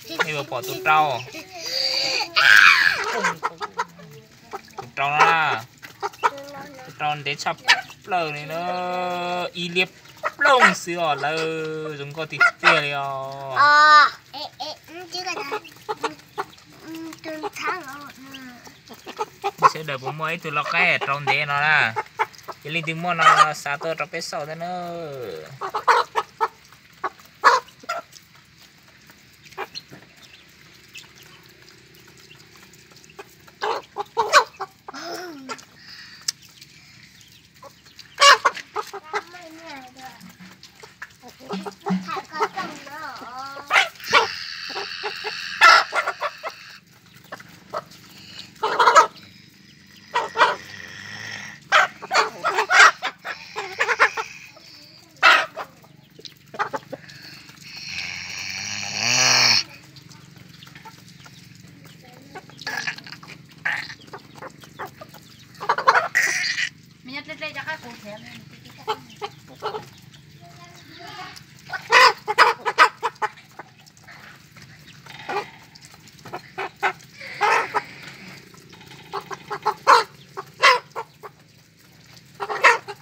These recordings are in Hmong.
Nej puas pom tus rau, tus rau no, tus rau ntev tshaj plaws li na, ib liab ploog xwb os, lawv zoo nkauj tiag tiag li os. Sawv daws puas muaj ib tug lau qaib rau ntev no na? Yog leej twg muaj no xa tuaj rau peb xauj thiab na.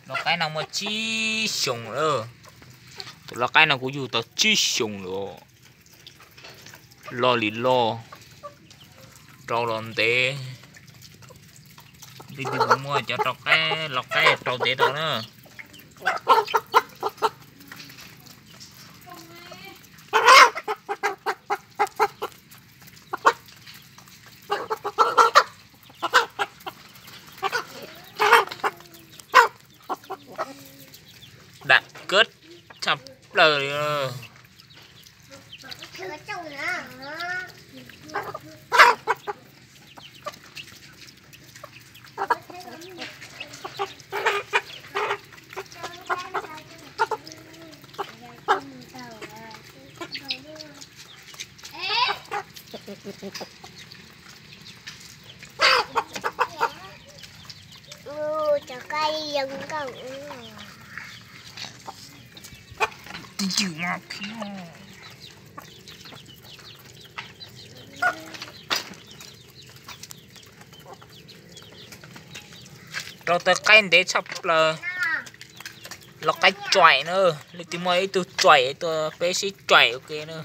Lau qaib no muaj tsib xyoos lawm. Tus lau qaib no kuv yug tau tsib xyoos lawm. Loj li loj, rau los ntev. Leej twg puas muaj cov rau qaib, lau qaib rau ntev rau na? Dam kawg tshaj plaws li. Rau tau qaib ntev tshaj plaws. Lau qaib tsuaim na, leej twg muaj ib tug tsuaim tuaj peb sib tsuaim ua ke na.